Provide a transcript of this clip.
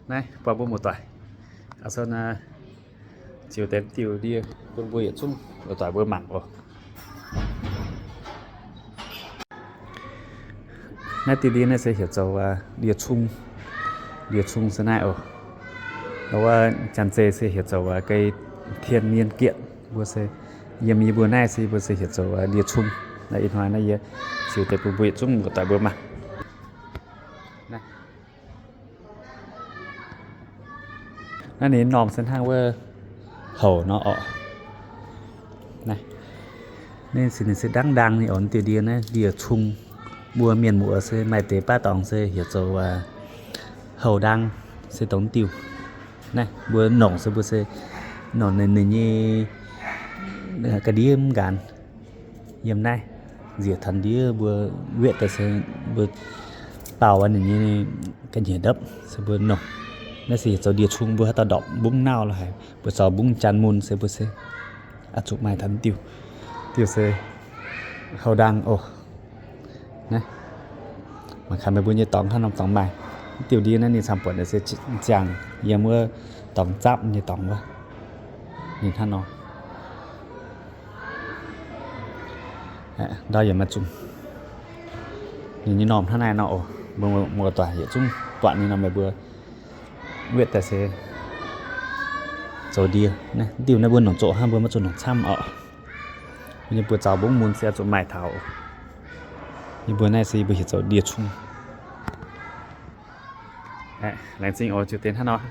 Naaiv buatc mbuo muoz-doic, aa, ziux deix diuh ndie bun mbuo yietc zungv muoz-doic mbuo mangc oc. Naaiv diuh ndie naaiv se heuc zoux ndie-cung. Ndie-cung se naaiv oc. Wuov janx-zei se heuc zoux 天年见. Mbuo se, yiem yie mbuo naaiv se mbuo se heuc zoux ndie-cung. Naaiv ih hnoi naaiv yie ziux deix bun mbuo yietc zungv muoz-doic mbuo mangc. Naaiv ninh normh se hnangv wuov houc nor oc. Naaiv, ninh se, ninh se dangv ndaang nyei oc. Diuh ndie naaiv ndie-cung. Mbuo mienh muoz se maaih deix baav dorngx se heuc zoux houc ndaang, se dongh diuh. Naaiv mbuo nongc se mbuo se nongc ninh, ninh nyei ga'ndiev mv nqaanx. Yiem naaiv nzieqc taux ndiev mbuo wetv daaih se mbuo daauh ninh nyei ga'nyiec ndopv se mbuo nongc. Naaiv se heuc zoux ndie-cung, mbuo haaix dauh ndorpc mbungv nauv lo haic, mbuo zaux mbungv jaan mun se mbuo se oix zuqc maaih taux diuh. Diuh se houc ndaang oc. Naaiv, mangc gaax meih mbuo nyei dorngx hnangv nor dorngx maaih. Diuh ndie naaiv ninh camv-buonc se ziangh yiem wuov dorngx zapv nyei dorngx wuov. Ninh hnangv nor. Ndau yaac maaih zungh. Ninh nyei normh hnangv naaiv nor oc. Mbuo muoz-doic yietc zungv buatc ninh nor meih mbuo wetv daaih se zoux ndie. Diuh naaiv mbuo nongc zoqc hnangv, mbuo maiv zuqc nongc camv oc. Yie mbuo zaux mbungv mun se oix zuqc maaih taux. Yie mbuo naaiv se yie mbuo heuc zoux ndie-cung. Laengz zingh oc, ziux deix hnangv nor.